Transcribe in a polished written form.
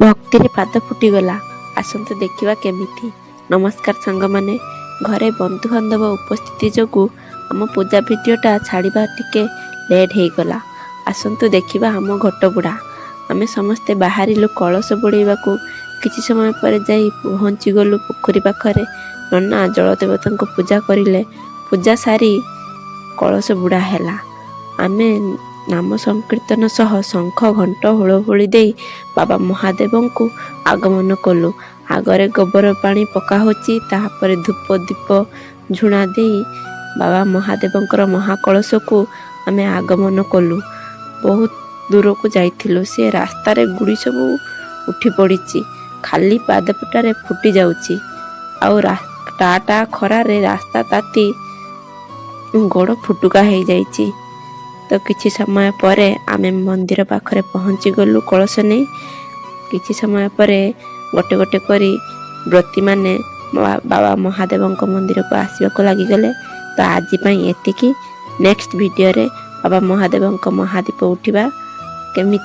ଭକ୍ତିରେ ପାଦ ଫୁଟିଗଲା। ଆସନ୍ତୁ ଦେଖିବା କେମିତି। ନମସ୍କାର ସାଙ୍ଗମାନେ, ଘରେ ବନ୍ଧୁବାନ୍ଧବ ଉପସ୍ଥିତି ଯୋଗୁଁ ଆମ ପୂଜା ଭିଡ଼ିଓଟା ଛାଡ଼ିବା ଟିକେ ଲେଟ୍ ହେଇଗଲା। ଆସନ୍ତୁ ଦେଖିବା ଆମ ଘଟ ବୁଡ଼ା। ଆମେ ସମସ୍ତେ ବାହାରିଲୁ କଳସ ବୁଡ଼େଇବାକୁ। କିଛି ସମୟ ପରେ ଯାଇ ପହଞ୍ଚିଗଲୁ ପୋଖରୀ ପାଖରେ। ନନା ଜଳଦେବତାଙ୍କୁ ପୂଜା କରିଲେ। ପୂଜା ସାରି କଳସ ବୁଡ଼ା ହେଲା। ଆମେ ନାମ ସଂକୀର୍ତ୍ତନ ସହ ଶଙ୍ଖ, ଘଣ୍ଟ, ହୁଳହୁଳି ଦେଇ ବାବା ମହାଦେବଙ୍କୁ ଆଗମନ କଲୁ। ଆଗରେ ଗୋବର ପାଣି ପକା ହେଉଛି, ତାପରେ ଧୂପ, ଦୀପ, ଝୁଣା ଦେଇ ବାବା ମହାଦେବଙ୍କର ମହାକଳସକୁ ଆମେ ଆଗମନ କଲୁ। ବହୁତ ଦୂରକୁ ଯାଇଥିଲୁ। ସେ ରାସ୍ତାରେ ଗୁଡ଼ି ସବୁ ଉଠି ପଡ଼ିଛି, ଖାଲି ପାଦପଟାରେ ଫୁଟି ଯାଉଛି। ଆଉ ଟା ଟା ଖରାରେ ରାସ୍ତା ତାତି ଗୋଡ଼ ଫୁଟୁକା ହେଇଯାଇଛି। ତ କିଛି ସମୟ ପରେ ଆମେ ମନ୍ଦିର ପାଖରେ ପହଞ୍ଚି ଗଲୁ କଳସ ନେଇ। କିଛି ସମୟ ପରେ ଗୋଟେ ଗୋଟେ କରି ବ୍ରତୀମାନେ ବାବା ମହାଦେବଙ୍କ ମନ୍ଦିରକୁ ଆସିବାକୁ ଲାଗିଗଲେ। ତ ଆଜି ପାଇଁ ଏତିକି। ନେକ୍ସଟ ଭିଡ଼ିଓରେ ବାବା ମହାଦେବଙ୍କ ମହାଦୀପ ଉଠିବା କେମିତି